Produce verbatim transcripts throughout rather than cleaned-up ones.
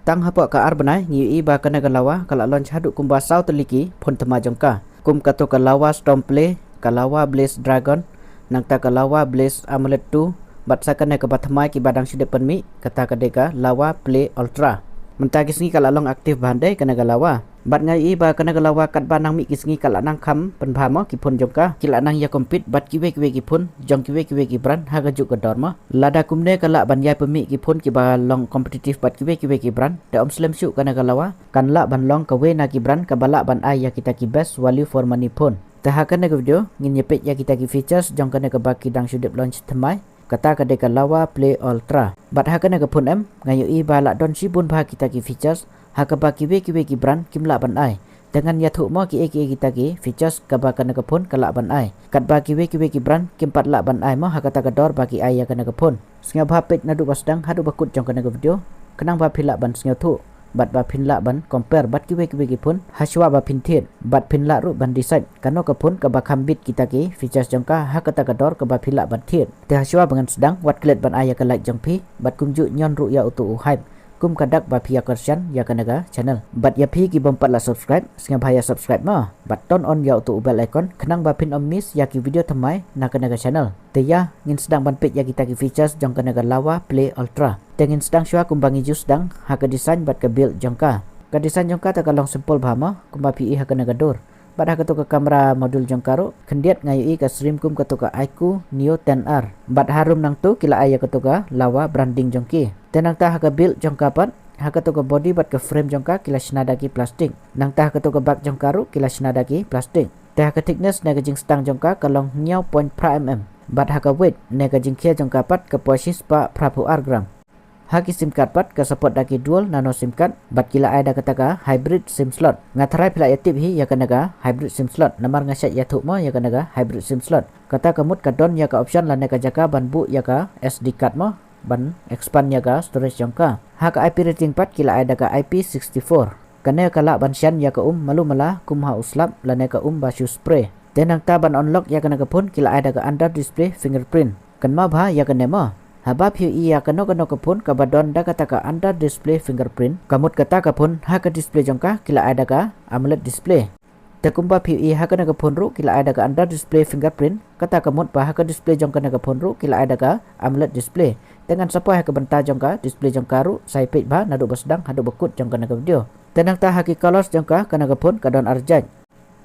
Tang hapoh ka ar bnai ngi ïohi ba kane ka Laowa ka la launch haduh kumba saw tylli ki phone thymmai jong ka, kum kato ka Laowa Storm Play, ka Laowa Blaze Dragon, nangta ka Laowa Blaze AMOLED two, bad sa kane kaba thymmai kiba dang shu dep pynmih, kata ka dei ka Laowa Play Ultra. Mynta ki sngi ka la long active bha hynrei kane ka Laowa. Bad nga ïohi ba kane ka Laowa katba nang mih ki sngi ka la nang kham pynbha mo ki phone jong ka, ki la nang ïa compete bad kiwei kiwei ki phone jong kiwei kiwei ki brand ha kajuh ka dor mo. Lada kumne ka lah ban ïai pynmih ki phone kiba long competitive bad kiwei kiwei ki brand, te ym slem shuh kane ka Laowa kan lah ban long kawei na ki brand kaba lah ban ai ïa kita ki best value for money phone. Te ha kane ka video ngin ïa peit ïa kita ki features jong kane kaba ki dang shu dep launch thymmai, kata ka dei ka Laowa Play Ultra. Bad ha kane ka phone em, nga ïohi ba la don shibun bha kita ki features ha kaba kiwei kiwei ki brand kim lah ban ai. Te ngan ïathuh mo kiei kiei kita ki features kaba kane ka phone ka lah ban ai, katba kiwei kiwei ki brand kim pat lah ban ai mo ha kata ka dor ba ki ai ïa kane ka phone. Sngewbha peit naduh ba sdang haduh ba kut jong kane ka video, khnang ba phi lah ban sngewthuh bad ba phin lah ban compare bad kiwei kiwei ki phone ha shuwa ba phin thied, bad phin lah ruh ban decide kano ka phone kaba kham bit kita ki features jong ka ha kata ka dor kaba phi lah ban thied. Te ha shuwa ba ngan sdang, wat klet ban ai ïa ka like jong phi bad kumjuh ñion ruh ïa uto u hype, kum ka dak ba phi ïa kyrshan ïa kane ka channel. Bad ïa phi ki bym pat la subscribe, sngewbha ïa subscribe mo bad turn on ïa uto u bell icon, khnang ba phin ym miss ïa ki video thymmai na kane ka channel. Te ïa, ngin sdang ban peit ïa kita ki features jong kane ka Laowa Play Ultra. Te ngin sdang shuwa kumba ngi ju sdang ha ka design bad ka build jong ka. Ka design jong ka te ka long simple bha mo, kumba phi ïohi ha kane ka dur. Bad ha kato ka camera module jong ka ruh, khyndiat nga ïohi ka stream kum kato ka iQOO Neo ten R. Bad harum nangto ki la ai ïa kato ka Laowa branding jong ki. Te nangta ha ka build jong ka pat, ha kato ka body bad ka frame jong ka ki la shna da ki plastic. Nangta ha kato ka back jong ka ruh ki la shna da ki plastic. Te ha ka thickness ne ka jingstang jong ka ka long hynñiew point phra mm. Bad ha ka weight ne ka jingkhia jong ka pat ka poi shispah phraphew ar gram. Ha ki SIM card pat ka support da ki dual nano SIM card, bad ki la ai da kata ka hybrid SIM slot. Nga tharai phi la ïa tip hi ïa kane ka hybrid SIM slot, namar nga shait ïathuh mo ïa kane ka hybrid SIM slot. Kata ka mut ka don ïa ka option lane ka jaka ban buh ïa ka SD card mo, ban expand ïa ka storage jong ka. Ha ka IP rating pat ki la ai da ka IP sixty-four. Kane ka lah ban shan ïa ka um malu mala kum ha u slap lane ka um ba shu spray. Te nangta ban unlock ïa kane ka phone ki la ai da ka under display fingerprint. Kynmaw bha ïa kane mo, haba phi ïohi ïa kano kano ka phone kaba don da kata ka under display fingerprint, ka mut kata ka phone ha ka display jong ka ki la ai da ka AMOLED display. Te kumba phi ïohi ha kane ka phone ruh ki la ai da ka under display fingerprint, kata ka mut ba ha ka display jong kane ka phone ruh ki la ai da ka AMOLED display. Te ngan sa poi ha ka bynta jong ka display jong ka ruh, sa ïa peit bha naduh ba sdang haduh ba kut jong kane ka video. Te nangta ha ki colors jong ka, kane ka phone ka don ar jait.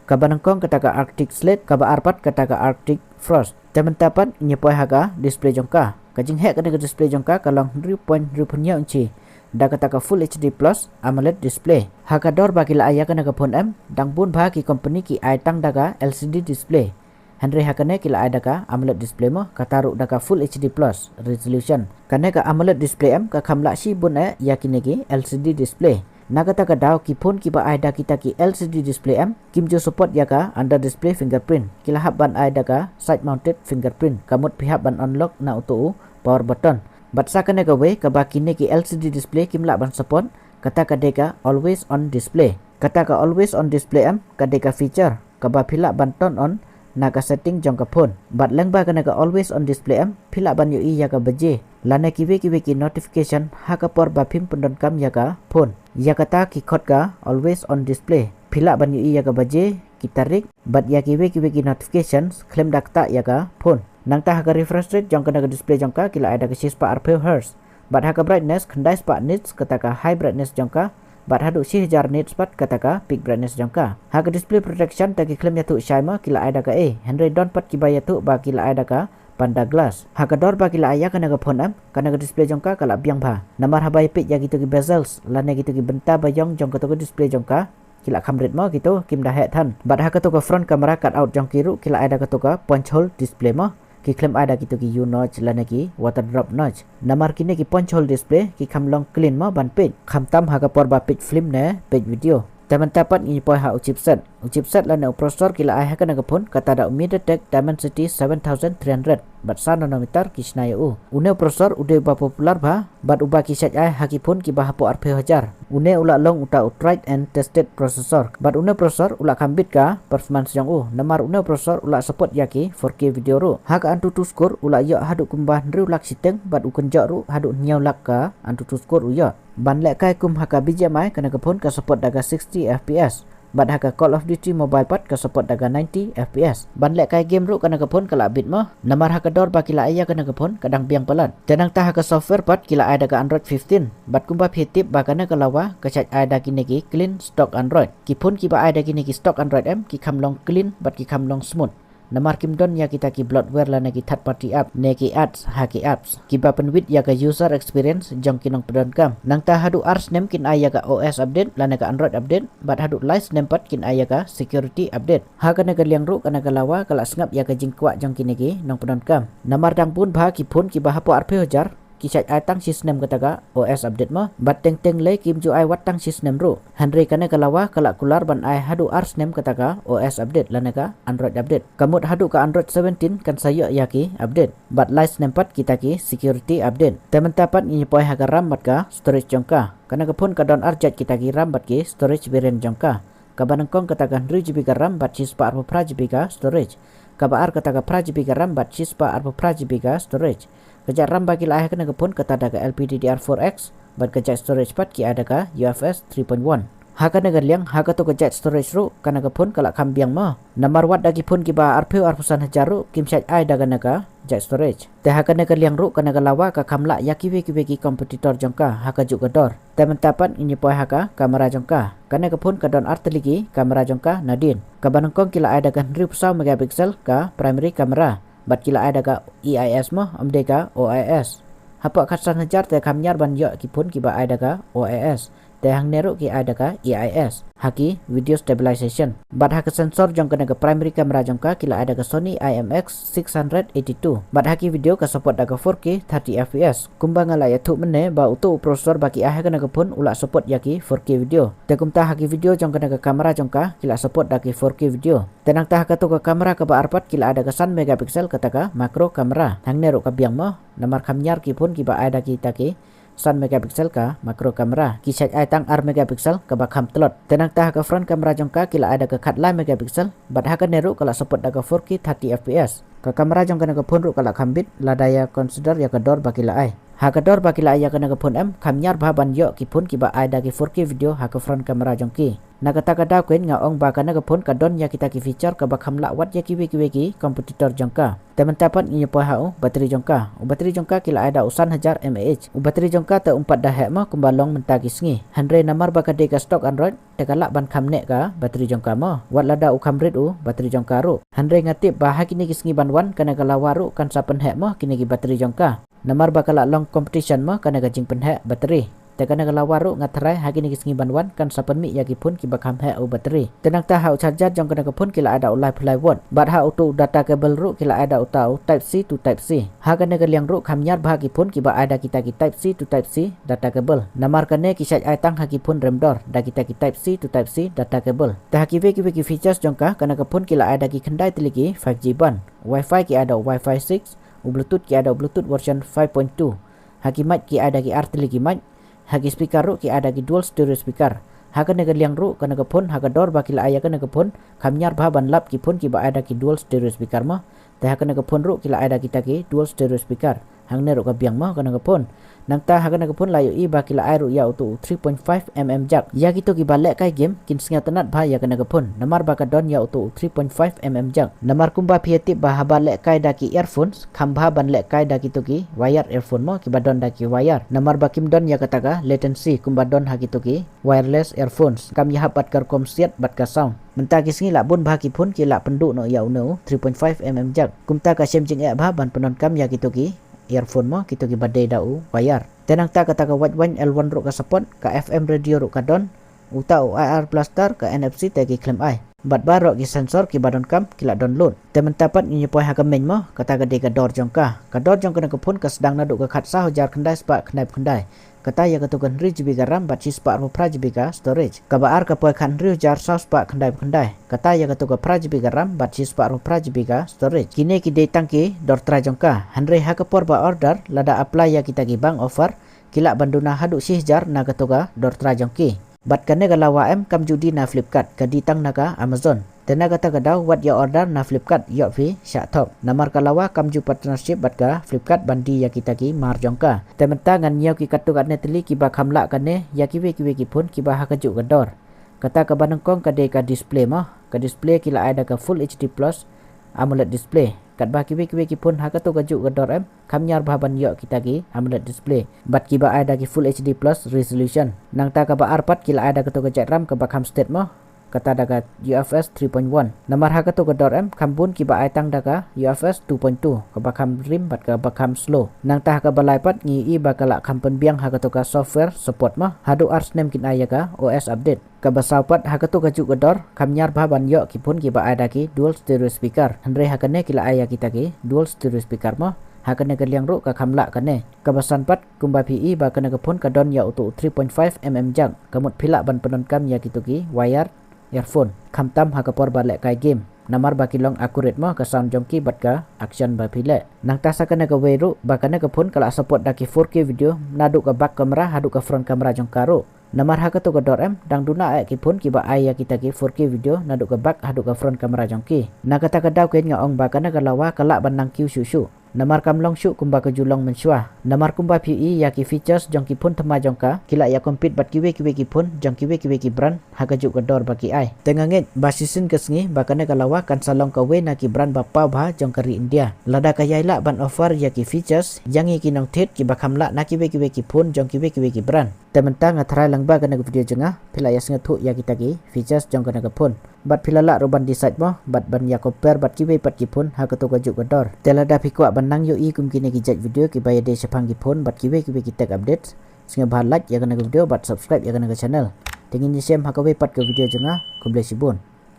Kaba nyngkong kata ka Arctic Slate, kaba ar pat kata ka Arctic Frost. Te mynta pat ngin ïa poi ha ka display jong ka. Ka jingheh kane ka display jong ka ka long hynriew point hynriew phew hynñiew inchi da kata ka Full HD Plus AMOLED display. Ha ka dor ba ki la ai ïa kane ka phone em, dang bun bha ki company ki ai tang da ka LCD display. Hynrei ha kane ki la ai da ka AMOLED display mo, kata ruh da ka Full HD Plus resolution. Kane ka AMOLED display em ka kham lah shibun eh ïa kine ki LCD display. Na kata ka daw ki phone kiba ai da kita ki LCD display em kim ju support ïa ka under display fingerprint. Ki la hap ban ai da ka side mounted fingerprint, ka mut phi hap ban unlock na uto u power button. Bad sa kane kawei kaba kine ki LCD display kim lah ban support, kata ka dei ka always on display. Kata ka always on display em ka dei ka feature kaba phi lah ban turn on na ka setting jong ka phone. Bad lyngba kane ka always on display em phi lah ban ïohi ïa ka baje lane kiwei kiwei ki notification ha ka por ba phim pyndonkam ïa ka phone. Ïa kata ki khot ka always on display. Phi lah ban ïohi ïa ka baje, ki tarik bad ïa kiwei kiwei ki notifications khlem da ktah ïa ka phone. Nangta ha ka refresh rate jong kane ka display jong ka ki la ai da ka shispah arphew hertz. Bad ha ka brightness, khyndai spah nits kata ka high brightness jong ka, bad haduh shi hajar nits pat kata ka peak brightness jong ka. Ha ka display protection te ki khlem ïathuh shai mo ki la ai da kaei, hynrei don pat kiba ïathuh ba ki la ai da ka panda glass. Ha ka dor ba ki la ai ïa kane ka phone em, kane ka display jong ka ka la biang bha. Namar haba ïa peit ïa kito ki bezels lane kito ki bynta ba ïong jong kato ka display jong ka, ki la kham rit mo, kito kim da heh than. Bad ha kato ka front camera cut out jong ki ruh ki la ai da kato ka punch hole display mo. Ki khlem ai da kito ki U notch lane ki water drop notch. Namar kine ki punch hole display ki kham long clean mo ban peit, kham tam ha ka por ba peit film ne peit video. Te mynta pat ngin poi ha u chipset. U chipset lane u processor ki la ai ha kane ka phone kata da u MediaTek Dimensity seven thousand three hundred bad saw nanometer ki shna ïa u. Une u processor u dei uba popular bha bad uba ki shait ai ha ki phone kiba hapoh arphew hajar. Une u la long uta u tried and tested processor bad une u processor u la kham beat ka performance jong u. Namar une u processor u la support ïa ki four K video ruh. Ha ka AnTuTu score u la ïoh haduh kumba hynriew lak shiteng bad u kynjoh ruh haduh hynñiew lak ka AnTuTu score u ïoh. Ban lehkai kum ha ka BGMI kane ka phone ka support da ka sixty FPS. Bad ha ka Call of Duty Mobile pat ka support da ka ninety FPS. Ban lehkai game ruh kane ka phone ka la beat mo. Namar ha ka dor ba ki la ai ïa kane ka phone ka dang biang palat. Te nangta ha ka software pat ki la ai da ka Android fifteen. Bad kumba phi tip ba kane ka lawa ka shait ai da kine ki clean stock Android. Ki phone kiba ai da kine ki stock Android em ki kham long clean bad ki kham long smooth. Namar kim don ïa kita ki bloatware lane ki third party app ne ki ads ha ki apps kiba pynwit ïa ka user experience jong ki nongpyndonkam. Nangta haduh ar snem kin ai ïa ka OS update lane ka Android update bad haduh lai snem pat kin ai ïa ka security update. Ha kane ka liang ruh kane ka lawa ka la sngap ïa ka jingkwah jong kine ki nongpyndonkam. Namar dang bun bha ki phone kiba hapoh arphew hajar ki shait ai tang shi snem kata ka OS update mo. Bad teng teng lei kim ju ai wat tang shi snem ruh. Hynrei kane ka lawa ka la kular ban ai haduh ar snem kata ka OS update lane ka Android update. Ka mut haduh ka Android seventeen kan sa ïoh ïa ki update. Bad lai snem pat kita ki security update. Te mynta pat ngin ïa poi ha ka RAM bad ka storage jong ka. Kane ka phone ka don ar jait kita ki RAM bad ki storage variant jong ka. Kaba nyngkong kata ka hynriew GB ka RAM bad shispah arphew phra GB ka storage. Kaba ar kata ka phra GB ka RAM bad shispah arphew phra GB ka storage. Ka jait RAM ba ki la ai ha kane ka phone kata da ka LPDDR four X bad ka jait storage pat ki ai da ka UFS three point one. Ha kane ka liang ha kato ka jait storage ruh kane ka phone ka la kham biang mo. Namar wat da ki phone kiba arphew arphew san hajar ruh kim shait ai da kane ka jait storage. Te ha kane ka liang ruh kane ka lawa ka kham lah ïa kiwei kiwei ki competitor jong ka ha ka juh ka dor. Te mynta pat ngin ïa poi ha ka camera jong ka. Kane ka phone ka don ar tylli ki camera jong ka nadien. Kaba nyngkong ki la ai da ka hynriewphew saw megapixel ka primary camera. Bad ki la ai da ka EIS mo, ym dei ka OIS. Hapoh khatsan hajar te kham ñiar ban ïoh ki phone kiba ai da ka OIS. Te hangne ruh ki ai da ka EIS ha ki video stabilization. Bad ha ka sensor jong kane ka primary camera jong ka ki la ai da ka Sony IMX six hundred eighty-two. Bad ha ki video ka support da ka four K thirty FPS. Kumba nga la ïathuh mynne ba uto u processor ba ki ai ha kane ka phone u la support ïa ki four K video. Te kumta ha ki video jong kane ka camera jong ka ki la support da ki four K video. Te nangta ha kato ka camera kaba ar pat ki la ai da ka san megapixel kata ka macro camera. Hangne ruh ka biang mo. Namar kham ñiar ki phone kiba ai da kita ki san megapixel ka macro camera. Ki shait ai tang ar megapixel kaba kham tlot. Te nangta ha ka front camera jong ka ki la ai da ka khatlai megapixel. Bad ha kane ruh ka la support da ka four K thirty FPS. Ka camera jong kane ka phone ruh ka la kham beat lada ïa consider ïa ka dor ba ki la ai. Ha ka dor ba ki la ai ïa kane ka phone em kham ñiar bha ban ïoh ki phone kiba ai da ki four K video ha ka front camera jong ki. Na kata ka daw keiñ nga ong ba kane ka phone ka don ïa kita ki feature kaba kham lah wat ïa kiwei kiwei ki competitor jong ka. Te mynta pat ngin ïa poi ha u battery jong ka. U battery jong ka ki la ai da u san hajar mAh. U battery jong ka te um pat da heh mo kumba long mynta ki sngi. Hynrei namar ba ka dei ka stock Android te ka lah ban kham neh ka battery jong ka mo. Wat lada u kham rit u battery jong ka ruh. Hynrei nga tip ba ha kine ki sngi ban wan kane ka lawa ruh kan sa pynheh mo kine ki battery jong ka. Namar ba ka la long competition mo kane ka jingpynheh battery. Te kane ka lawa ruh nga tharai ha kine ki sngi ban wan kan sa pynmih ïa ki phone kiba kham heh u battery. Te nangta ha u charger jong kane ka phone ki la ai da u laiphew lai watt. Bad ha uto u data cable ruh ki la ai da uta u type C to type C. Ha kane ka liang ruh kham ñiar bha ki phone kiba ai da kita ki type C to type C data cable. Namar kane ki shait ai tang ha ki phone rem dor da kita ki type C to type C data cable. Te ha kiwei kiwei ki features jong ka kane ka phone ki la ai da ki khyndai tylli ki five G band. Wi-Fi ki ai da u Wi-Fi six, u Bluetooth ki ai da u Bluetooth version five point two. Ha ki mic ki ai da ki ar tylli ki mic. Ha ki speaker ruh ki ai da ki dual stereo speaker. Ha kane ka liang ruh kane ka phone ha ka dor ba ki la ai ïa kane ka phone kham ñiar bha ban lap ki phone kiba ai da ki dual stereo speaker mo. Te ha kane ka phone ruh ki la ai da kita ki dual stereo speaker. Hangne ruh ka biang mo kane ka phone. Nangta ha kane ka phone la ïohi ba ki la ai ruh ïa uto u three point five mm jack. Ïa kito kiba lehkai game kin sngewtynnat bha ïa kane ka phone. Namar ba ka don ïa uto u three point five mm jack. Namar kumba phi ïa tip ba haba lehkai da ki earphones kham bha ban lehkai da kito ki wired earphone mo kiba don da ki wire. Namar ba kim don ïa kata ka latency kumba don ha kito ki wireless earphones. Kam ïahap bad ka rukom siat bad ka sound. Mynta ki sngi la bun bha ki phone ki la pynduh noh ïa une u three point five mm jack. Kumta ka shem jingeh bha ban pyndonkam ïa kito ki earphone mo kito kiba dei da u wire. Te nangta kata ka wide band L one ruh ka support, ka F M radio ruh ka don, uta u I R blaster, ka N F C te ki khlem ai. Bad baroh ki sensor kiba donkam ki la don lut. Te mynta pat ngin ïa poi ha ka main mo, kata ka dei ka dor jong ka. Ka dor jong kane ka phone ka sdang naduh ka khatsaw hajar khyndai spah khyndai phew khyndai. Kata ïa kato ka hynriew GB ka RAM bad shispah arphew phra GB ka storage. Kaba ar ka poi khathynriew hajar saw spah khyndai phew khyndai. Kata ïa kato ka phra GB ka RAM bad shispah arphew phra GB ka storage. Kine ki dei tang ki dor trai jong ka. Hynrei ha ka por ba order, lada apply ïa kita ki bank offer, ki lah ban duna haduh shi hajar na kato ka dor trai jong ki. Bad kane ka lawa em kam ju die na Flipkart, ka die tang na ka Amazon. Te na kata ka daw wat ïa order na Flipkart, ïoh phi shah thok. Namar ka lawa kam ju partnership bad ka Flipkart ban die ïa kita ki mar jong ka. Te mynta ngan ñiew ki katto katne tylli kiba kham lah kane ïa kiwei kiwei ki phone kiba ha kajuh ka dor. Kata kaba nyngkong ka dei ka display mo. Ka display ki la ai da ka Full HD Plus AMOLED display. Katba kiwei kiwei ki phone ha kato kajuh ka dor em, kham ñiar bha ban ïoh kita ki AMOLED display. Bad kiba ai da ki Full HD Plus resolution. Nangta kaba ar pat ki la ai da kato ka jait RAM kaba kham stet mo. Kata da ka UFS three point one. Namar ha kato ka dor em, kham bun kiba ai tang da ka UFS two point two, kaba kham rim bad kaba kham slow. Nangta ha kaba lai pat ngi ïohi ba ka la kham pynbiang ha kato ka software support mo. Haduh ar snem kin ai ïa ka OS update. Kaba saw pat ha kato kajuh ka dor, kham ñiar bha ban ïoh ki phone kiba ai da ki dual stereo speaker. Hynrei ha kane ki la ai ïa kita ki dual stereo speaker mo. Ha kane ka liang ruh ka kham lah kane. Kaba san pat, kumba phi ïohi ba kane ka phone ka don ïa uto u three point five mm jack. Ka mut phi lah ban pyndonkam ïa kito ki wired earphone. Kham tam ha ka por ba leh kai game. Namar ba ki long accurate mo ka sound jong ki bad ka action ba phi leh. Nangta sa kane kawei ruh ba kane ka phone ka la support da ki four K video naduh ka back camera haduh ka front camera jong ka ruh. Namar ha kato ka dor em, dang duna eh ki phone kiba ai ïa kita ki four K video naduh ka back haduh ka front camera jong ki. Na kata ka daw kein nga ong ba kane ka lawa ka lah ban nang kiew shuh shuh. Namar kam long shuh kumba ka ju long mynshuwa. Namar kumba phi ïohi ïa ki features jong ki phone thymmai jong ka, ki lah ïa compete bad kiwei kiwei ki phone jong kiwei kiwei ki brand ha kajuh ka dor ba ki ai. Te nga ngeit ba shisien ka sngi ba kane ka lawa kan sa long kawei na ki brand ba paw bha jong ka ri India. Lada ka ïai lah ban offer ïa ki features, ïa ngi ki nongthied kiba kham lah na kiwei kiwei ki phone jong kiwei kiwei ki brand. Te mynta nga tharai lang ba kane ka video jong nga, phi lah ïa sngewthuh ïa kita ki features jong kane ka phone. Bad phi lah lah ruh ban decide mo, bad ban ïa compare bad kiwei pat ki phone ha kato kajuh ka dor. Te lada phi kwah ban nang ïohi kum kine ki jait video kiba ïadei shaphang ki phone bad kiwei kiwei ki tech updates, sngewbha like ïa kane ka video bad subscribe ïa kane ka channel. Te ngin ïashem ha kawei pat ka video jong nga, khublei shibun.